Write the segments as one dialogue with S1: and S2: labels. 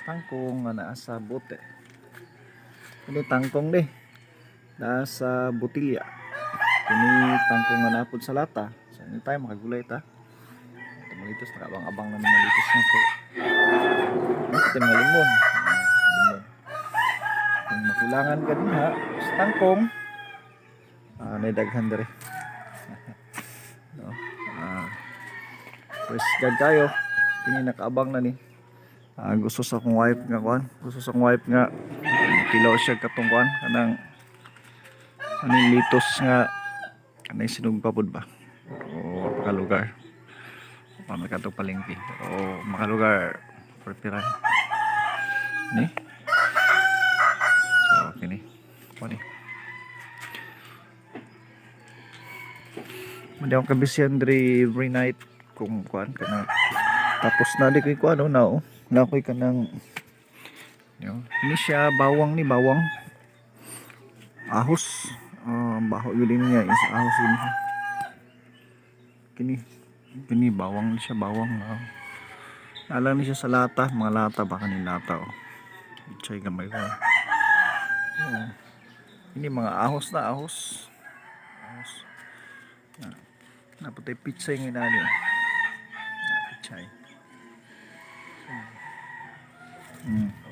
S1: Tangkong nga naa sa bote. Kini tangkong ni naa sa botilya. Kini tangkong nga naa pod sa lata. So anytime makagulay ta. Ito malitos, nakaabang-abang na mga litos na ko. Ito mga limon. Ah, limon. Kung makulangan ka dinha sa tangkong, ah, daghan diri. No? Ah, praise God kayo. Kini nakaabang na ni. Ah, gusto sa akong wife nga kuan. Gusto sa akong wife nga kilaw siya katong kuan kanang aning litos nga kanang sinugpa pud ba. O makalugar. Pa makadto palengke. O makalugar preparan. Ni. So kini. Kuan ni. Madi akong kabisyan diri every night kung kuan kanang tapos na di ko'y kuan, oh, na oh. Na ko'y kanang yo. Ini siya bawang ni bawang. Ahos. Ah, baho yun din niya is ahos yun. Kini kini bawang ni siya, bawang. Oh. Alam ni siya sa lata, mga lata ba kanin lata, oh. Chay gamay ko. Oh. Ini mga ahos na ahos. Ahos. Na. Napatay pitsay nga inani, oh. Na pitsay.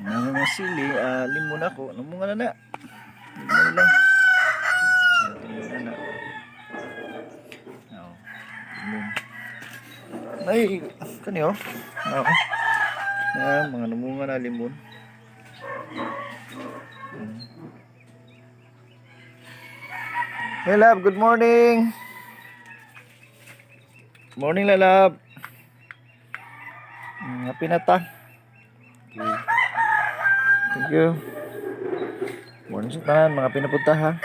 S1: Na mga sili, ah, limon ako. Namunga na na. Limon lang. Sa limon na na. Oh, limon. Ay, kani oh. Ako. Na, mga namunga na limon. Hey love, good morning. Morning, lalab. Happy na ta. Okay. Thank you. Morning sa tanan, mga pinapunta ha.